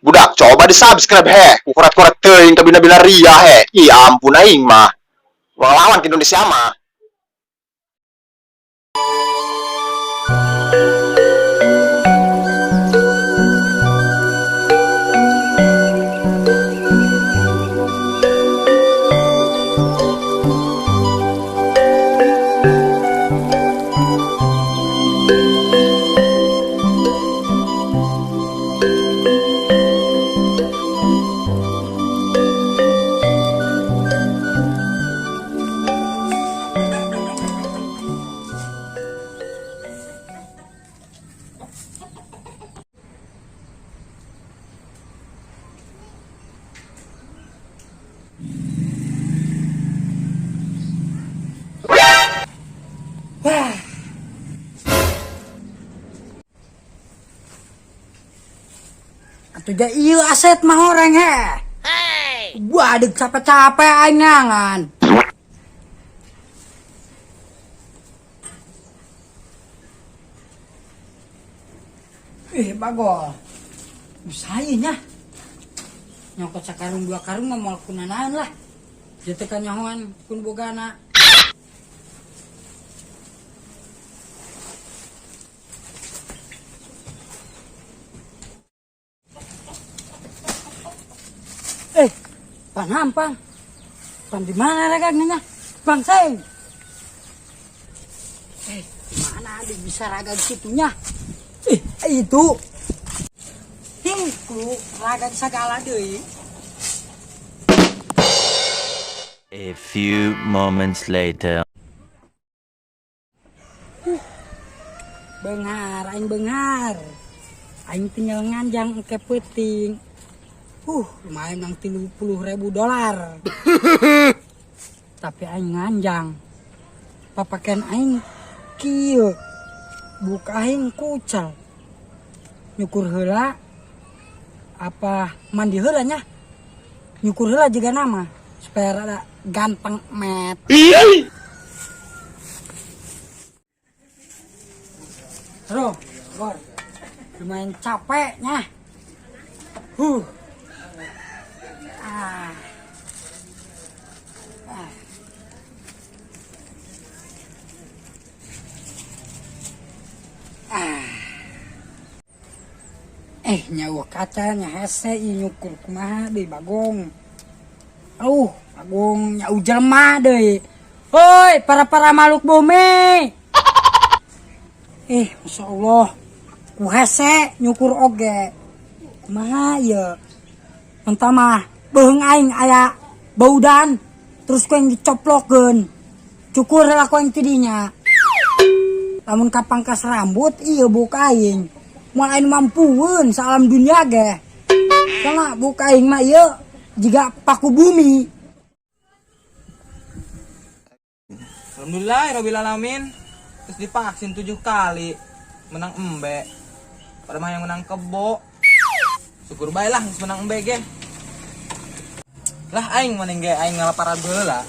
Budak, coba di subscribe he. Kukorat-korat teuing kabina-bina ria he. Ih, ampun aing mah. Urang lawan ke Indonesia mah. Wah. Atuh ja ieu aset mah horeng he. Gua adeg capek-capek aing ngangan. Ih, bagol. Bisa ieu nya. Nyokot sakarung dua karung mah moal kunanaon lah. Ieu teh kanyahoan kun bogana. Eh, pan hampang. Pan di mana ragangnya? Bang Seng. Eh, di mana adik bisa ragang situnya? Eh, itu. Hingku ragang segala deui. A few moments later. Benghar, aing benghar. Aing tinggal nganjang engke peuting. Lumayan nang 30.000 dolar. Tapi aing nganjang. Papakean aing kieu. Buka aing kucel. Nyukur heula apa mandi heula nya? Nyukur heula juga nama supaya rada ganteng met. Bro, Gor. Lumayan capek nya. Ah. Ah. Ah. Eh, nyawa kacanya hese ieu nyukur kumaha deui Bagong. Bagong nyau jelema deui. Hoi, para-para makhluk bumi. Eh, Masya Allah. Ku hese nyukur oge. Kumaha ieu? Entah mah beuheung aing aya baudan terus ku aing dicoplokeun. Cukur lah ku aing tidinya. Lamun kapangkas rambut ieu buka aing. Moal aing mampueun salam dunia ge. Soalna buka aing mah ieu jiga paku bumi. Alhamdulillah rabbil alamin. Terus divaksin 7 kali menang embe. Pada mah yang menang kebo. Syukur bae lah geus menang embe ge. Lah aing mending ge aing ngalaparan heula.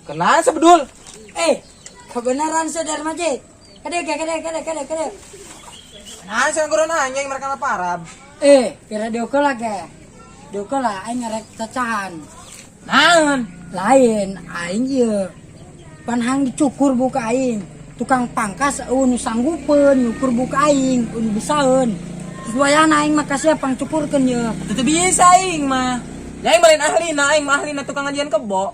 Kenal sebedul. Kebenaran saudara Majid. Kade, kade, kade, kade, kade. Nah, saya kurang nanya yang mereka parab. Kira diukur lah ke. Diukur lah, aing ngerek cacahan. Naon? Lain, aing ieu. Panhang dicukur buka aing. Tukang pangkas eueuh nu sanggupeun nyukur buka aing, eueuh nu bisaeun. Terus wayahna aing mah kasih pangcukurkeun ye. Teu bisa aing mah. Ya aing balen ahli na, aing mah ahli na tukang ngajian kebo.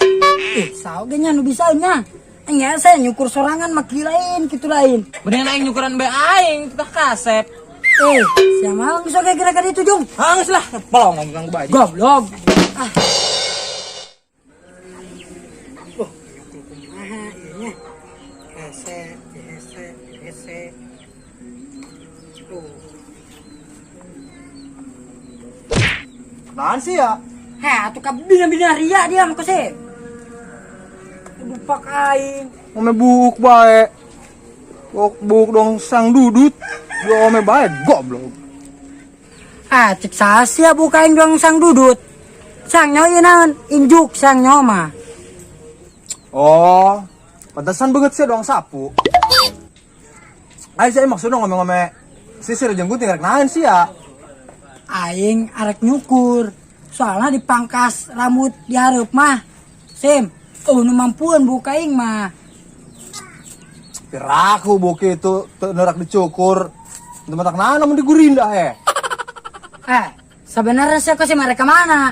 Saoge nya nu bisaeun nya. Aing hese nyukur sorangan mah kieu lain, kitu lain. Mendingan aing nyukuran bae aing, tah kasep. Siapa geus oge geura ka ditu, Jung? Ah, geus lah, pelong ganggu bae. Goblok. Ah. Oh, nyukur kumaha ieu nya? Hese, hese, hese. Oh. Apaan sih ya? Heh, atuh ka bina-bina ria dia mah kasih. Aduh, pak aing. Ome buuk bae. Buk, buuk dong sang dudut. Yo ome bae goblok. Ah, cek sasia buka aing dong sang dudut. Sang nyo ieu naon? Injuk sang nyo mah. Oh, pantesan banget sih doang sapu. Ayo saya maksudnya ngomong-ngomong sisir jeung gunting rek naon sih ya? Aing arek nyukur. Soalnya dipangkas rambut di hareup mah. Sim, oh nu mampuan buka aing mah. Piraku buki itu teu neurak dicukur. Teu matak naon lamun digurinda eh. Eh, sebenarnya saya kasih mereka mana?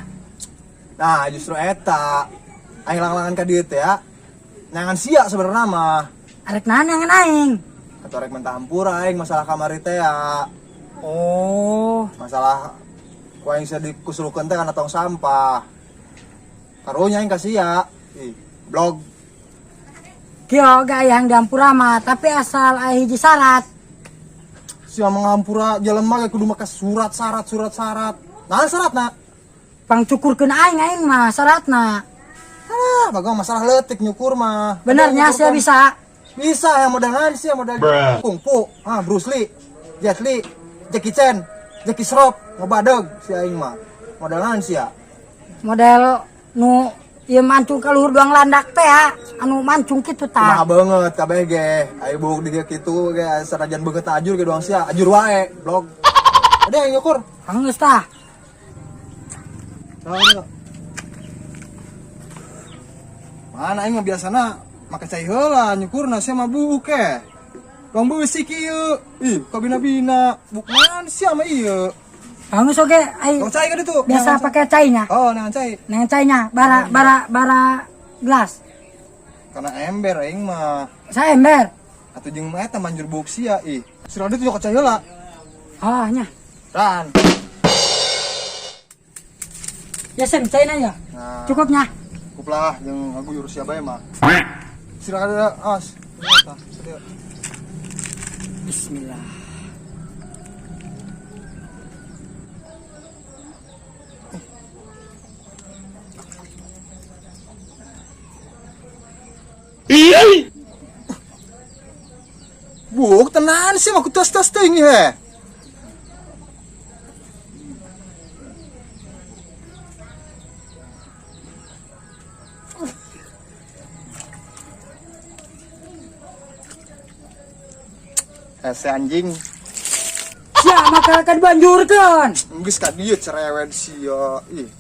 Nah, justru eta. Aing lang-langan ka dieu teh ya. Nangan sia sebenarnya mah. Arek naon yang aing? Atau rek mentah hampura aing masalah kamari teh ya. Oh, Masalah ku aing sia dikusulukeun teh kana tong sampah. Karunya aing ka sia. Ih, blog. kieu gak yang diampura mah, tapi asal aya hiji syarat. Sia manghampura jelema ge kudu make surat syarat surat syarat. Nah, syaratna. Pangcukurkeun aing aing mah syaratna. Alah, bagong masalah leutik nyukur mah. Benernya saya bisa. Bisa yang model sih yang model kungfu, ah Bruce Lee, Jet Li, Jackie Chan, Jackie Shroff, ngebadeg si aing mah. Modelan sih ya. Model nu ieu mancung ka luhur doang landak teh ya, anu mancung kitu Kumaha tah. banget kabeh ge. Ayo buuk di kitu ge sanajan beungeut ajur ge doang sia, ajur wae, blog. Ada yang nyukur. Geus tah. Nah, ini, Kak. Mana aing mah biasana make cai heula nyukurna sia mah buuk ke. Bang beusi kieu. Ih, kabina-bina. Buk naon sia mah ieu. Geus oge ai Tong cai ka ditu. biasa pakai cainya. Oh, neangan cai. Neng cainya bara bara bara gelas. Karena ember aing mah. Saya ember. Atuh jeung mah eta manjur buuk sia ih. Si Radit juga cai heula. Oh nya. Ran. Ya sem caina ya. Nah, Cukupnya. cukup lah jeung ngaguyur sia bae mah. Si Radit as. Eta, sadia. Bismillah. Buuk tenan sih mah ku tos-tos teuing he. Hese anjing. Sia maka akan dibanjurkeun. Geus ka dieu cerewet sia. Ih.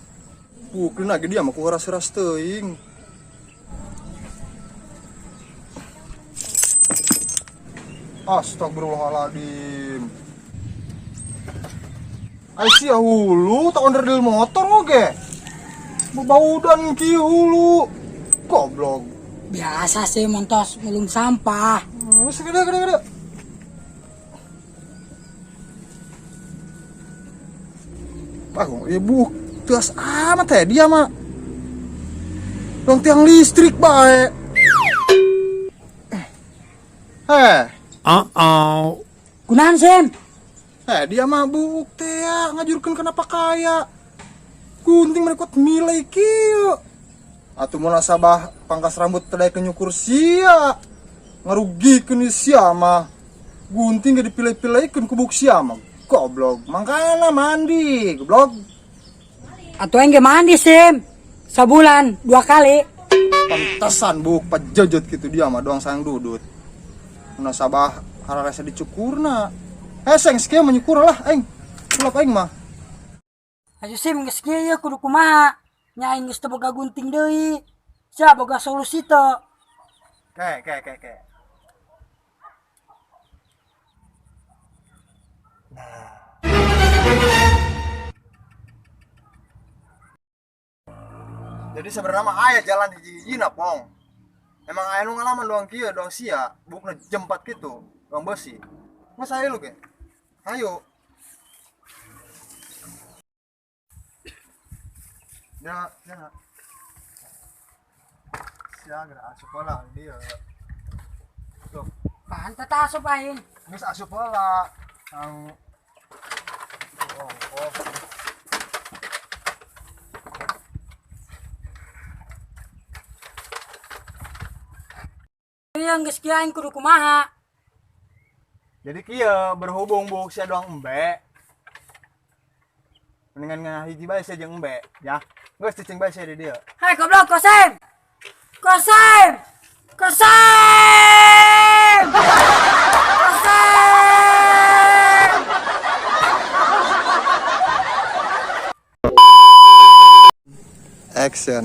Bukeun lagi dia mah ku ras-ras teuing. Astagfirullahaladzim. Ai sia hulu tak onderdil motor oge. Bebaudan kieu hulu. Goblok. Biasa sih montos mulung sampah. Segede gede gede. Bagong ibu teas amat ya dia mah. Dong tiang listrik bae. Eh, Uh-oh. Kunaon Sim? eh dia mah buuk teh ya, ngajurkeun kenapa kaya. Gunting mereka milih kieu. Atuh mun nasabah pangkas rambut teh daek nyukur sia. Ngarugikeun sia mah. Gunting ge dipilih-pilihkeun ku buuk sia mah. Goblok, mangkana mandi, goblok. Atuh aing ge mandi Sim. Sabulan dua kali. Pantesan buuk pejejot gitu dia mah doang sayang dudut. Mun nasabah hararese dicukurna. Eh seng sakieu mah nyukur lah aing. Kulap aing mah. Ayo Sim geus kieu ye kudu kumaha? Nya aing geus teu boga gunting deui. Sia boga solusi teu? Ke. Jadi sebenarnya mah aya jalan hiji-hijina pong. Emang aya nu ngalaman doang kieu, doang sia, buukna jempat gitu, doang besi. Mas ayo lu ge. Ayo. Ya, ya. Sia geura asup heula dia. Tuh, Pantat asup aing. geus asup heula. Ang oh, oh. Ieu geus kieu aing kudu kumaha? Jadi kieu berhubung buuk sia doang embe. Mendingan ngahiji bae sia jeung embe, ya. Geus cicing bae sia di dieu. Hai goblok kosim. Kasep! Kasep! Kasep! Action.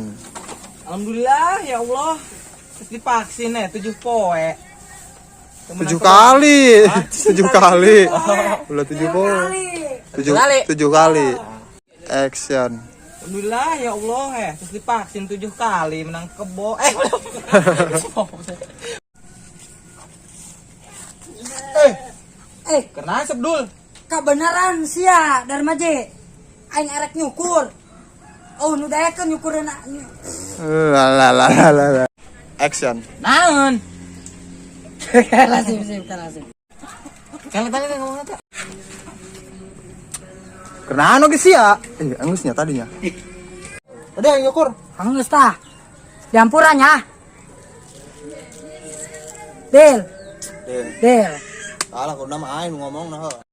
Alhamdulillah ya Allah. Terus divaksin ya 7 poe. 7 kali. 7 kali. Ulah 7 poe. Kali. 7 Kali. 7 kali. Action. Alhamdulillah ya Allah ya. Terus divaksin 7 kali menang kebo. Eh, belum. Eh, Eh, Karena sebdul. kebenaran sia Darmaji. Aing arek nyukur. Oh, nu daekeun nyukureun. La la la la la, la. Action. Naon? Kalah sip, kalah sip. Kali tadi ngomong apa? Kenapa geus sia? Eh, anggeusnya tadinya. Udah yang nyukur. Hangus tah. Diampuran ya. Del, Del. del. Salah kudu mah aing ngomong nah.